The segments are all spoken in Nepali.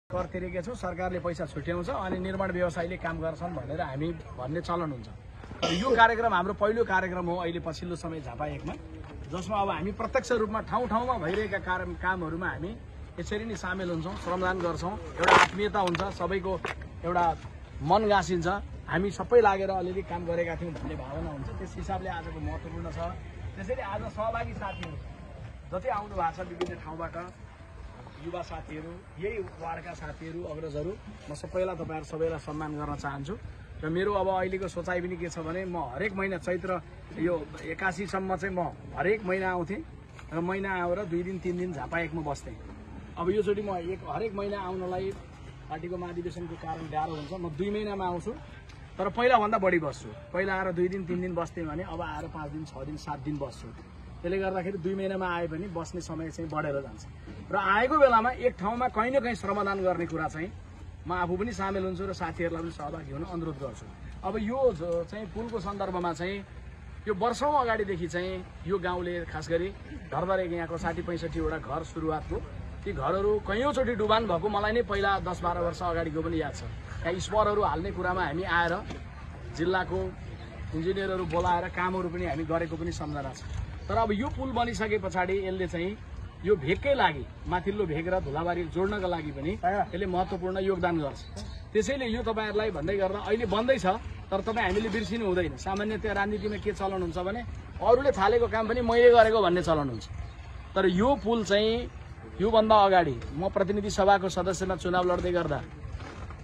कर तिरेका छौँ, सरकारले पैसा छुट्याउँछ अनि निर्माण व्यवसायीले काम गर्छन् भनेर हामी भन्ने चलन हुन्छ। तर यो कार्यक्रम हाम्रो पहिलो कार्यक्रम हो अहिले पछिल्लो समय झापा 1 मा, जसमा अब हामी प्रत्यक्ष रूपमा ठाउँ-ठाउँमा भइरहेका कामहरूमा हामी यसरी नै सामेल हुन्छौँ, श्रमदान गर्छौँ। एउटा आत्मीयता हुन्छ, सबैको एउटा मन गाँसिन्छ, हामी सबै लागेर अलिअलि काम गरेका थियौँ भन्ने भावना हुन्छ। त्यस हिसाबले आजको महत्त्वपूर्ण छ। त्यसैले आज सहभागी साथीहरू जति आउनु भएको छ विभिन्न ठाउँबाट, युवा साथीहरू, यही वार्डका साथीहरू, अग्रजहरू, म सबैलाई सबैलाई सम्मान गर्न चाहन्छु। र मेरो अब अहिलेको सोचाइ पनि के छ भने म हरेक महिना चैत्र यो 81 सम्म चाहिँ म हरेक महिना आउँथेँ र महिना आएर 2 दिन 3 दिन झापा 1 मा बस्थेँ। अब योचोटि म हरेक महिना आउनलाई पार्टीको महाधिवेशनको कारण गाह्रो हुन्छ, म 2 महिनामा आउँछु। तर पहिलाभन्दा बढी बस्छु। पहिला आएर 2 दिन 3 दिन बस्थेँ भने अब आएर 5 दिन 6 दिन 7 दिन बस्छु। त्यसले गर्दाखेरि 2 महिनामा आए पनि बस्ने समय चाहिँ बढेर जान्छ। र आएको बेलामा एक ठाउँमा कहीँ न कहीँ श्रमदान गर्ने कुरा चाहिँ म आफू पनि सामेल हुन्छु र साथीहरूलाई पनि सहभागी हुन अनुरोध गर्छु। अब यो चाहिँ पुलको सन्दर्भमा चाहिँ यो वर्षौँ अगाडिदेखि चाहिँ यो गाउँले खास गरी धरधरेको यहाँको 60-65 वटा घर सुरुवातको ती घरहरू कैयौँचोटि डुबान भएको मलाई नै पहिला 10-12 वर्ष अगाडिको पनि याद छ। त्यहाँ स्परहरू हाल्ने कुरामा हामी आएर जिल्लाको इन्जिनियरहरू बोलाएर कामहरू पनि हामी गरेको पनि सम्झना छ। तर अब यो पुल बनिसके पछाडि यसले चाहिँ यो भेगकै लागि, माथिल्लो भेग र धुलाबारी जोड्नका लागि पनि यसले महत्त्वपूर्ण योगदान गर्छ। त्यसैले यो तपाईहरुलाई भन्दै गर्दा अहिले बन्दैछ, तर तपाईँ हामीले बिर्सिनु हुँदैन। सामान्यतया राजनीतिमा के चलन हुन्छ भने अरूले थालेको काम पनि मैले गरेको भन्ने चलन हुन्छ। तर यो पुल चाहिँ योभन्दा अगाडि म प्रतिनिधि सभाको सदस्यमा चुनाव लड्दै गर्दा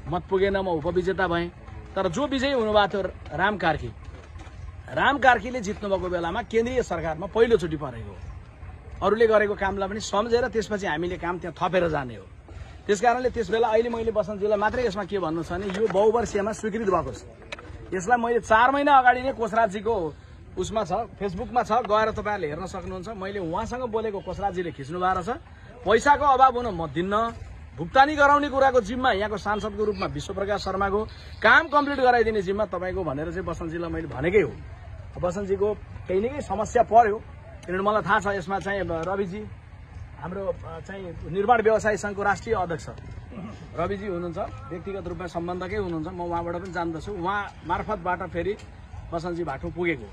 मत पुगेन, म उपविजेता भएँ। तर जो विजयी हुनुभएको थियो राम कार्कीले जित्नुभएको बेलामा केन्द्रीय सरकारमा पहिलोचोटि परेको हो। अरूले गरेको कामलाई पनि सम्झेर त्यसपछि हामीले काम त्यहाँ थपेर जाने हो। त्यसकारणले त्यसबेला अहिले मैले बसन्तजीलाई मात्रै यसमा के भन्नु छ भने यो बहुवर्षीयमा स्वीकृत भएको छ। यसलाई मैले 4 महिना अगाडि नै कोषराजजीको उसमा छ, फेसबुकमा छ, गएर तपाईहरुले हेर्न सक्नुहुन्छ। मैले उहाँसँग बोलेको कोषराजजीले खिच्नु भएको छ। पैसाको अभाव हुन म दिन्न, भुक्तानी गराउने कुराको जिम्मा यहाँको सांसदको रूपमा विश्वप्रकाश शर्माको, काम कम्प्लिट गराइदिने जिम्मा तपाईको भनेर चाहिँ बसन्तजीलाई मैले भनेकै हो। बसन्तजीको केही न केही समस्या पर्यो, किनभने मलाई थाहा छ यसमा चाहिँ रविजी हाम्रो चाहिँ निर्माण व्यवसायी संघको राष्ट्रिय अध्यक्ष रविजी हुनुहुन्छ, व्यक्तिगत रूपमा सम्बन्धकै हुनुहुन्छ। म उहाँबाट पनि जान्दछु, उहाँ मार्फतबाट फेरि बसन्तजी बाटो पुगेको हो।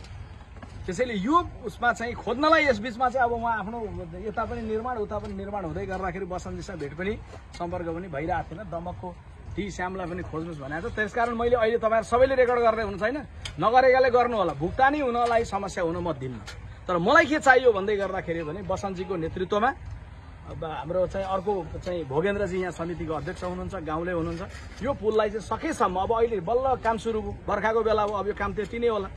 त्यसैले यो उसमा चाहिँ खोज्नलाई यस बीचमा चाहिँ अब उहाँ आफ्नो यता पनि निर्माण उता पनि निर्माण हुँदै गर्दाखेरि बसन्तजीसँग भेट पनि सम्पर्क पनि भइरहेको थिएन। दमकको टी श्यामलाई पनि खोज्नुहोस् भनेको छ। त्यसकारण मैले अहिले तपाईहरु सबैले रेकर्ड गर्दै हुनु छैन, नगरेकाले गर्नु होला। भुक्तानी हुनलाई समस्या हुन म दिन्न। तर मलाई के चाहियो भन्दै गर्दाखेरि भने बसन्तजीको नेतृत्वमा अब हाम्रो चाहिँ अर्को चाहिँ भोगेन्द्रजी यहाँ समितिको अध्यक्ष हुनुहुन्छ, गाउँले हुनुहुन्छ। यो पुललाई चाहिँ सकेसम्म अब अहिले बल्ल काम सुरु भयो, बर्खाको बेला हो, अब यो काम त्यति नै होला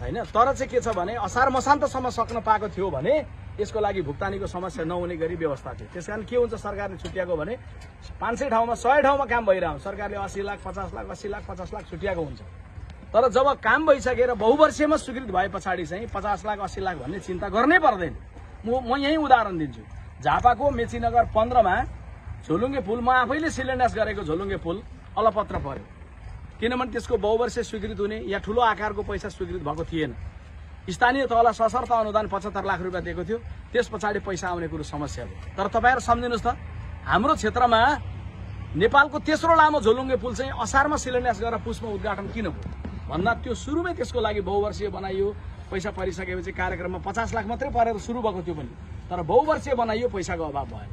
हैन। तर चाहिँ के छ भने असार मसान्तसम्म सक्न पाएको थियो भने यसको लागि भुक्तानीको समस्या नहुने गरी व्यवस्था थियो। त्यसकारण के हुन्छ, सरकारले छुट्याएको भने 500 ठाउँमा 100 ठाउँमा काम भइरहेको हुन्छ। सरकारले 80 लाख 50 लाख 80 लाख 50 लाख छुट्याएको हुन्छ। तर जब काम भइसकेर बहुवर्षीयमा स्वीकृत भए पछाडि चाहिँ 50 लाख 80 लाख भन्ने चिन्ता गर्नै पर्दैन। म यही उदाहरण दिन्छु। झापाको मेचीनगर 15 मा झोलुङ्गे पुल म आफैले शिलान्यास गरेको झोलुङ्गे पुल अलपत्र पर्यो, किनभने त्यसको बहुवर्षीय स्वीकृत हुने या ठूलो आकारको पैसा स्वीकृत भएको थिएन। स्थानीय तहलाई सशर्त अनुदान 75 लाख रुपियाँ दिएको थियो, त्यस पछाडि पैसा आउने कुरो समस्या हो। तर तपाईहरु सम्झिनुस् त, हाम्रो क्षेत्रमा नेपालको तेस्रो लामो झोलुङ्गे पुल चाहिँ असारमा शिलान्यास गरेर पुसमा उद्घाटन किन भयो भन्दा त्यो सुरुमै त्यसको लागि बहुवर्षीय बनाइयो। पैसा परिसकेपछि कार्यक्रममा 50 लाख मात्रै परेर सुरु भएको थियो पनि, तर बहुवर्षीय बनाइयो, पैसाको अभाव भएन।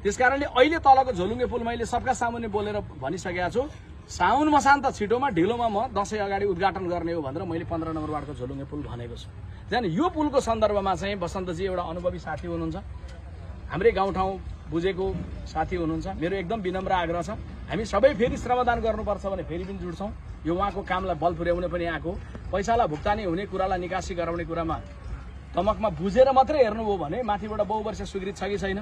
त्यसकारणले अहिले तलको झोलुङ्गे पुल मैले सबका सामुन्ने बोलेर भनिसकेको छु, साउन मसान्त छिटोमा ढिलोमा म दशैं अगाडि उद्घाटन गर्ने हो भनेर मैले 15 नम्बर वार्डको झोलुङ्गे पुल भनेको छु। जाने यो पुलको सन्दर्भमा चाहिँ बसन्तजी एउटा अनुभवी साथी हुनुहुन्छ, हाम्रै गाउँठाउँ बुझेको साथी हुनुहुन्छ। मेरो एकदम विनम्र आग्रह छ, हामी सबै फेरि श्रमदान गर्नुपर्छ भने फेरि पनि जुट्छौँ। यो उहाँको कामलाई बल पुर्याउने पनि आएको, पैसालाई भुक्तानी हुने कुरालाई निकासी गराउने कुरामा दमकमा बुझेर मात्रै हेर्नुभयो भने माथिबाट बहुवर्ष स्वीकृत छ कि छैन,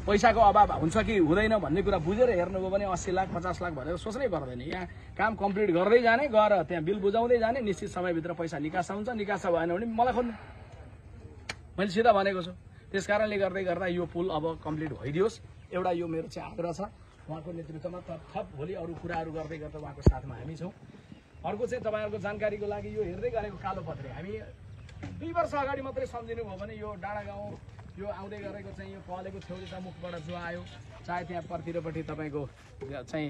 पैसाको अभाव हुन्छ कि हुँदैन भन्ने कुरा बुझेर हेर्नुभयो भने 80 लाख 50 लाख भनेर सोच्नै पर्दैन। यहाँ काम कम्प्लिट गर्दै जाने, गएर त्यहाँ बिल बुझाउँदै जाने, निश्चित समयभित्र पैसा निकासा हुन्छ। निकासा भएन भने मलाई खोज्नु, मैले सिधा भनेको छु। त्यसकारणले गर्दा यो पुल अब कम्प्लिट भइदियोस्, एउटा यो मेरो चाहिँ आग्रह छ। उहाँको नेतृत्वमा थप भोलि अरू कुराहरू गर्दै गर्दा उहाँको साथमा हामी छौँ। अर्को चाहिँ तपाईहरुको जानकारीको लागि यो हेर्दै गरेको कालो पत्रे हामी 2 वर्ष अगाडि मात्रै सम्झिनु भयो भने यो डाँडागाउँ यो आउँदै गरेको चाहिँ यो पलेको छेउरीका मुखबाट जो आयो चाहे त्यहाँ पर्तिरपट्टि तपाईँको चाहिँ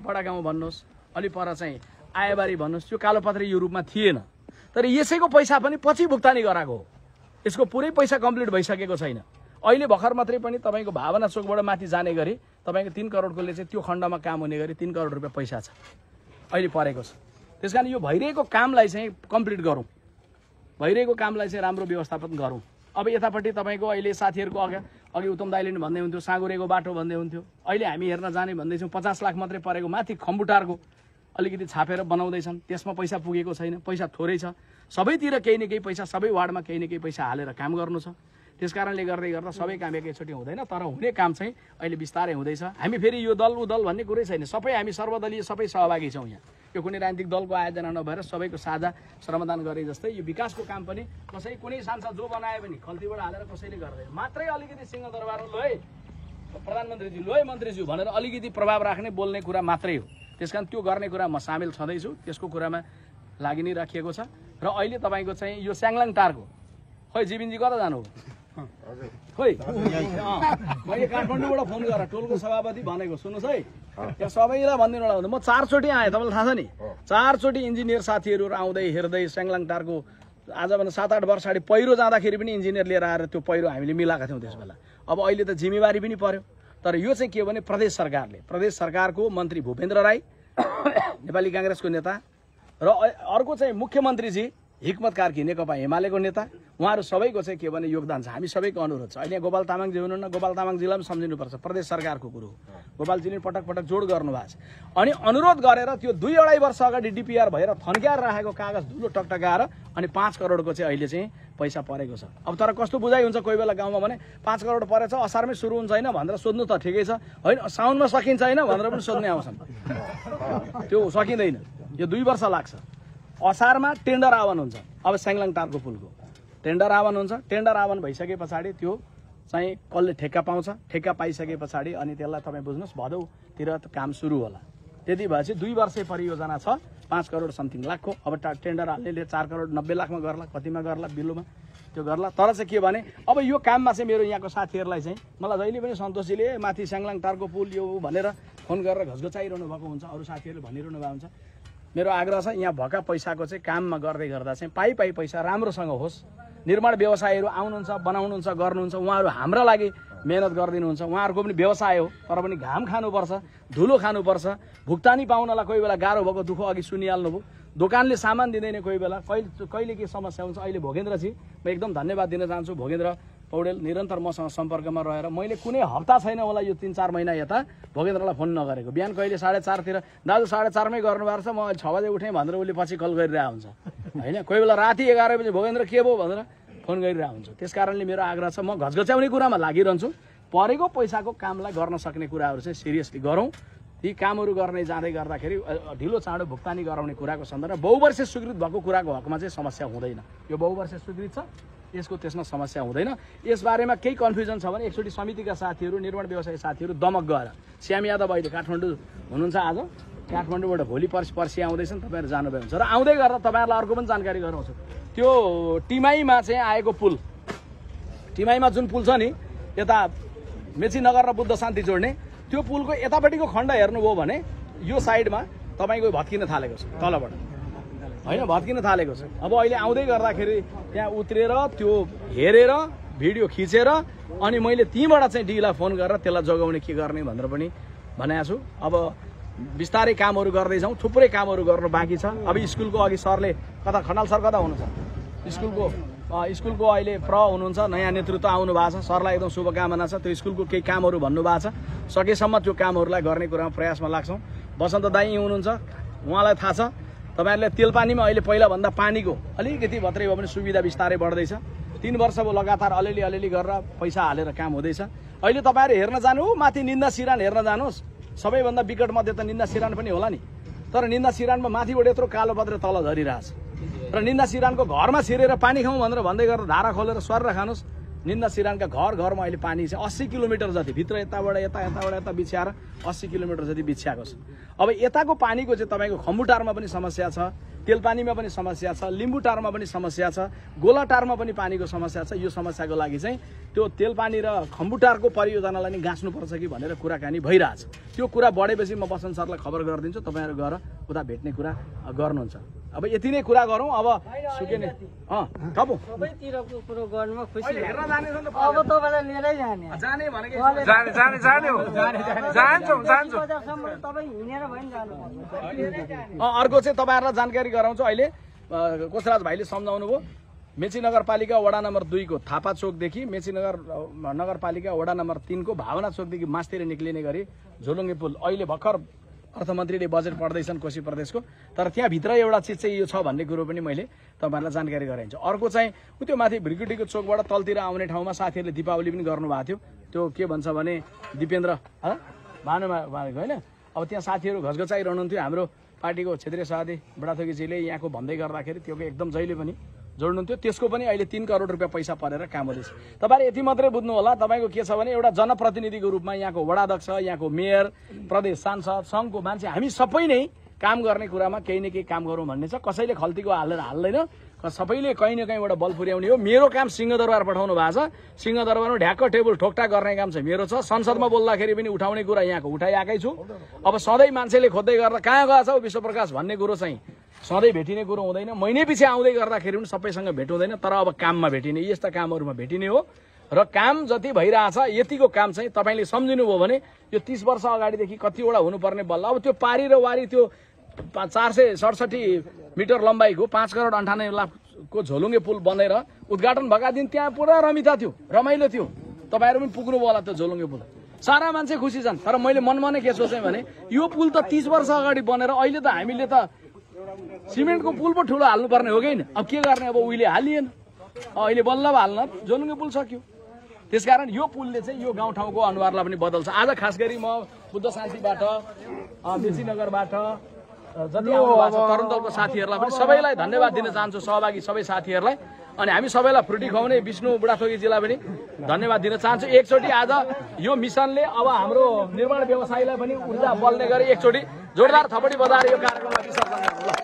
बडा गाउँ भन्नुहोस् अलि पर चाहिँ आयाबारी भन्नुहोस् यो कालोपत्रे यो रूपमा थिएन तर यसैको पैसा पनि पछि भुक्तानी गराएको हो यसको पुरै पैसा कम्प्लिट भइसकेको छैन अहिले भर्खर मात्रै पनि तपाईँको भावना चोकबाट माथि जाने गरी तपाईँको 3 करोडकोले चाहिँ त्यो खण्डमा काम हुने गरी 3 करोड रुपियाँ पैसा छ अहिले परेको छ त्यस कारण यो भइरहेको कामलाई चाहिँ कम्प्लिट गरौँ भइरहेको कामलाई चाहिँ राम्रो व्यवस्थापन गरौँ अब यतापट्टि तपाईँको अहिले साथीहरूको अघि उत्तम दाइले नि भन्दै हुन्थ्यो साँगुरेको बाटो भन्दै हुन्थ्यो अहिले हामी हेर्न जाने भन्दैछौँ 50 लाख मात्रै परेको माथि खम्बुटारको अलिकति छापेर बनाउँदैछन् त्यसमा पैसा पुगेको छैन पैसा थोरै छ सबैतिर केही न केही पैसा सबै वार्डमा केही न केही पैसा हालेर काम गर्नु छ त्यस कारणले गर्दै गर्दा सबै काम एकैचोटि हुँदैन तर हुने काम चाहिँ अहिले बिस्तारै हुँदैछ हामी फेरि यो दल उ दल भन्ने कुरै छैन सबै हामी सर्वदलीय सबै सहभागी छौँ यहाँ यो कुनै राजनीतिक दलको आयोजना नभएर सबैको साझा श्रमदान गरे जस्तै यो विकासको काम पनि कसै कुनै सांसद जो बनाए पनि खल्तीबाट हालेर कसैले गर्दैन मात्रै अलिकति सिंहदरबारमा लो है प्रधानमन्त्रीज्यू लो है मन्त्रीज्यू भनेर अलिकति प्रभाव राख्ने बोल्ने कुरा मात्रै हो त्यसकारण त्यो गर्ने कुरा म सामेल छँदैछु त्यसको कुरामा लागि नै राखिएको छ र अहिले तपाईँको चाहिँ यो स्याङलाङ टारको खोइ जीवनजी कता जानु खोइ मैले काठमाडौँबाट फोन गरेर टोलको सभापति भनेको सुन्नुहोस् है यहाँ सबैलाई भनिदिनु होला म 4 चोटि आएँ तपाईँलाई थाहा छ नि 4 चोटि इन्जिनियर साथीहरू आउँदै हेर्दै स्याङलाङ टारको आजभन्दा 7-8 वर्ष अगाडि पहिरो जाँदाखेरि पनि इन्जिनियर लिएर आएर त्यो पहिरो हामीले मिलाएका थियौँ त्यस बेला अब अहिले त जिम्मेवारी पनि पर्यो तर यो चाहिँ के भने प्रदेश सरकारको मन्त्री भूपेन्द्र राई नेपाली कांग्रेसको नेता र अर्को चाहिँ मुख्यमन्त्रीजी हिक्मत कार्की नेकपा एमालेको नेता उहाँहरू सबैको चाहिँ के भने योगदान छ हामी सबैको अनुरोध छ अहिले गोपाल तामाङजी हुनुहुन्न गोपाल तामाङजीलाई पनि सम्झिनुपर्छ प्रदेश सरकारको कुरो गोपालजीले पटक पटक जोड गर्नुभएको छ अनि अनुरोध गरेर त्यो 2-2.5 वर्ष अगाडि डिपिआर भएर थन्क्याएर राखेको कागज धुलो टकटकाएर अनि 5 करोडको चाहिँ अहिले चाहिँ पैसा परेको छ अब तर कस्तो बुझाइ हुन्छ कोही बेला गाउँमा भने 5 करोड परेछ असारमै सुरु हुन्छ हैन भनेर सोध्नु त ठिकै छ हैन साउनमा सकिन्छ हैन भनेर पनि सोध्ने आउँछन् त्यो सकिँदैन यो 2 वर्ष लाग्छ असारमा टेन्डर आह्वान हुन्छ अब स्याङलाङ टारको पुलको टेन्डर आह्वान हुन्छ टेन्डर आह्वान भइसके पछाडि त्यो चाहिँ कसले ठेक्का पाउँछ ठेक्का पाइसके पछाडि अनि त्यसलाई तपाईँ बुझ्नुहोस् भदौतिर काम सुरु होला त्यति भएपछि 2 वर्षे परियोजना छ 5 करोड समथिङ लाखको अब टेन्डर हाल्नेले 4 करोड 90 लाखमा गर्ला कतिमा गर्ला बिलोमा त्यो गर्ला तर चाहिँ के भने अब यो काममा चाहिँ मेरो यहाँको साथीहरूलाई चाहिँ मलाई जहिले पनि सन्तोषजीले माथि स्याङलाङ टारको पुल यो भनेर फोन गरेर घचघचाइरहनु भएको हुन्छ अरू साथीहरूले भनिरहनु भएको हुन्छ मेरो आग्रह छ यहाँ भएका पैसाको चाहिँ काममा गर्दै गर्दा चाहिँ पाइ पैसा राम्रोसँग होस् निर्माण व्यवसायीहरू आउनुहुन्छ बनाउनुहुन्छ गर्नुहुन्छ उहाँहरू हाम्रा लागि मेहनत गरिदिनुहुन्छ उहाँहरूको पनि व्यवसाय हो तर पनि घाम खानुपर्छ धुलो खानुपर्छ भुक्तानी पाउनलाई कोही बेला गाह्रो भएको दुःख अघि सुनिहाल्नुभयो दोकानले सामान दिँदैन कोही बेला कहिले के समस्या हुन्छ अहिले भोगेन्द्रजी म एकदम धन्यवाद दिन चाहन्छु भोगेन्द्र पौडेल निरन्तर मसँग सम्पर्कमा रहेर मैले कुनै हप्ता छैन होला यो 3-4 महिना यता भोगेन्द्रलाई फोन नगरेको बिहान कहिले 4:30 तिर दाजु 4:30 मै गर्नुभएको छ म 6 बजे उठेँ भनेर उसले पछि कल गरिरहेको हुन्छ हैन कोही बेला राति 11 बजे भोगेन्द्र के भयो भनेर फोन गरिरहेको हुन्छ त्यसकारणले मेरो आग्रह छ म घचघच्याउने कुरामा लागिरहन्छु परेको पैसाको कामलाई गर्न सक्ने कुराहरू चाहिँ सिरियसली गरौँ ती कामहरू गर्ने जाँदै गर्दाखेरि ढिलो चाँडो भुक्तानी गराउने कुराको सन्दर्भमा बहुवर्षे स्वीकृत भएको कुराको हकमा चाहिँ समस्या हुँदैन यो बहुवर्षे स्वीकृत छ यसको त्यसमा समस्या हुँदैन यसबारेमा केही कन्फ्युजन छ भने एकचोटि समितिका साथीहरू निर्माण व्यवसायी साथीहरू दमक गएर श्याम यादव अहिले काठमाडौँ हुनुहुन्छ आज काठमाडौँबाट भोलि पर्सि आउँदैछन् तपाईँहरू जानुभयो हुन्छ र आउँदै गरेर तपाईँहरूलाई अर्को पनि जानकारी गराउँछु त्यो टिमाईमा चाहिँ आएको पुल टिमाईमा जुन पुल छ नि यता मेचीनगर र बुद्ध शान्ति जोड्ने त्यो पुलको यतापट्टिको खण्ड हेर्नुभयो भने यो साइडमा तपाईँको भत्किन थालेको छ तलबाट हैन भत्किन थालेको छ अब अहिले आउँदै गर्दाखेरि त्यहाँ उत्रेर त्यो हेरेर भिडियो खिचेर अनि मैले त्यहीँबाट चाहिँ डीलाई फोन गरेर त्यसलाई जोगाउने के गर्ने भनेर पनि भनेको छु अब बिस्तारै कामहरू गर्दै जाउँ थुप्रै कामहरू गर्नु बाँकी छ अब स्कुलको अघि सरले कता खनाल सर कता हुनुहुन्छ स्कुलको अहिले हुनुहुन्छ नयाँ नेतृत्व आउनु भएको छ सरलाई एकदम शुभकामना छ त्यो स्कुलको केही कामहरू भन्नुभएको छ सकेसम्म त्यो कामहरूलाई गर्ने कुरामा प्रयासमा लाग्छौँ बसन्त दाई हुनुहुन्छ उहाँलाई थाहा छ तपाईहरुले तेलपानीमा अहिले पहिलाभन्दा पानीको अलिकति भत्रै भए पनि सुविधा बिस्तारै बढ्दैछ 3 वर्ष भयो लगातार अलिअलि गरेर पैसा हालेर काम हुँदैछ अहिले तपाईहरु हेर्न जानु माथि निन्दा सिरान हेर्न जानुहोस् सबैभन्दा विकट मध्ये त निन्दा सिरान पनि होला नि तर निन्दा सिरानमा माथिबाट यत्रो कालो पत्रे तल झरिरहेछ र निन्दा सिरानको घरमा छिरेर पानी खाउँ भनेर भन्दै गरेर धारा खोलेर सरेर खानुस् निन्दा सिरानका घर घरमा अहिले पानी चाहिँ 80 किलोमिटर जति भित्र यताबाट यता बिछ्याएर 80 किलोमिटर जति बिछ्याएको छ। अब यताको पानीको चाहिँ तपाईँको खम्बुटारमा पनि समस्या छ, तेलपानीमा पनि समस्या छ, लिम्बुटारमा पनि समस्या छ, गोलाटारमा पनि पानीको समस्या छ। यो समस्याको लागि चाहिँ त्यो तेलपानी र खम्बुटारको परियोजनालाई नि गाँच्नुपर्छ कि भनेर कुराकानी भइरहेछ। त्यो कुरा बढेपछि म बसन्त सरलाई खबर गरिदिन्छु, तपाईँहरू गएर उता भेट्ने कुरा गर्नुहुन्छ। अब यति नै कुरा गरौँ। अब सुके नै थपो सबैतिरको कुरो गर्नुमा खुसी हेर्न जाने छ नि त। अब तपाईँलाई लिएरै जाने जाने भनेको जान्छु तपाईँ हिँडेर भयो नि जानु। अर्को चाहिँ तपाईँहरूलाई जानकारी गराउँछु। अहिले कोशराज भाइले सम्झाउनु भयो, मेची नगरपालिका वडा नम्बर 2 को थापा चोकदेखि मेची नगरपालिका वडा नम्बर 3 को भावना चोकदेखि मास्तिर निक्लिने गरी झोलुङ्गे पुल अहिले भर्खर अर्थमन्त्रीले बजेट पढ्दैछन् कोशी प्रदेशको, तर त्यहाँभित्र एउटा चिज चाहिँ यो छ भन्ने कुरो पनि मैले तपाईँहरूलाई जानकारी गराइन्छ। अर्को चाहिँ त्यो माथि भ्रिकुटीको चोकबाट तलतिर आउने ठाउँमा साथीहरूले दीपावली पनि गर्नुभएको थियो। त्यो के भन्छ भने दिपेन्द्र भानुमा होइन, अब त्यहाँ साथीहरू घचघचाइरहनुहुन्थ्यो। हाम्रो पार्टीको क्षेत्रीय सभापति बुढाथोकीजीले यहाँको भन्दै गर्दाखेरि त्यो एकदम जहिले पनि जोड्नुहुन्थ्यो। त्यसको पनि अहिले 3 करोड रुपियाँ पैसा परेर काम हुँदैछ। तपाईँले यति मात्रै बुझ्नु होला, तपाईँको के छ भने एउटा जनप्रतिनिधिको रूपमा यहाँको वडाध्यक्ष, यहाँको मेयर, प्रदेश सांसद, सङ्घको मान्छे हामी सबै नै काम गर्ने कुरामा केही न केही काम गरौँ भन्ने छ। कसैले खल्तीको हालेर हाल्दैन, सबैले कहीँ न कहीँबाट बल पुर्याउने हो। मेरो काम सिंहदरबार पठाउनु भएको छ, सिंहदरबारमा ढ्याक्क टेबल ठोकठाक गर्ने काम चाहिँ मेरो छ। संसदमा बोल्दाखेरि पनि उठाउने कुरा यहाँको उठाइआएकै छु। अब सधैँ मान्छेले खोज्दै गर्दा कहाँ गएछ हौ विश्वप्रकाश भन्ने कुरो चाहिँ सधैँ भेटिने कुरो हुँदैन। महिनै पछि आउँदै गर्दाखेरि पनि सबैसँग भेट हुँदैन, तर अब काममा भेटिने, यस्ता कामहरूमा भेटिने हो। र काम जति भइरहेछ यतिको काम चाहिँ तपाईँले सम्झिनुभयो भने यो 30 वर्ष अगाडिदेखि कतिवटा हुनुपर्ने बल्ल अब त्यो पारी र वारी त्यो 467 मिटर लम्बाइको 5 करोड 98 लाखको झोलुङ्गे पुल बनेर उद्घाटन भएका दिन त्यहाँ पुरा रमिता थियो, रमाइलो थियो। तपाईँहरू पनि पुग्नुभयो होला त्यो झोलुङ्गे पुल, सारा मान्छे खुसी छन्। तर मैले मनमा नै के सोचेँ भने यो पुल त 30 वर्ष अगाडि बनेर अहिले त हामीले त सिमेन्टको पुल पो ठुलो हाल्नुपर्ने हो कि होइन। अब के गर्ने, अब उहिले हालिएन, अहिले बल्ल हाल्न झोलुङ्गे पुल सक्यो। त्यसकारण यो पुलले चाहिँ यो गाउँठाउँको अनुहारलाई पनि बदल्छ। आज खास गरी म बुद्ध शान्तिबाट, मेचीनगरबाट जति आउनु भएको छ तरुण दलको साथीहरूलाई पनि सबैलाई धन्यवाद दिन चाहन्छु, सहभागी सबै साथीहरूलाई। अनि हामी सबैलाई फ्रुटी खुवाउने विष्णु बुढाथोकीजीलाई पनि धन्यवाद दिन चाहन्छु। एकचोटि आज यो मिसनले अब हाम्रो निर्माण व्यवसायीलाई पनि ऊर्जा बल्ने गरी एकचोटि जोरदार थपडी बजाएर यो कार्यक्रमलाई विसर्जन गर्नु।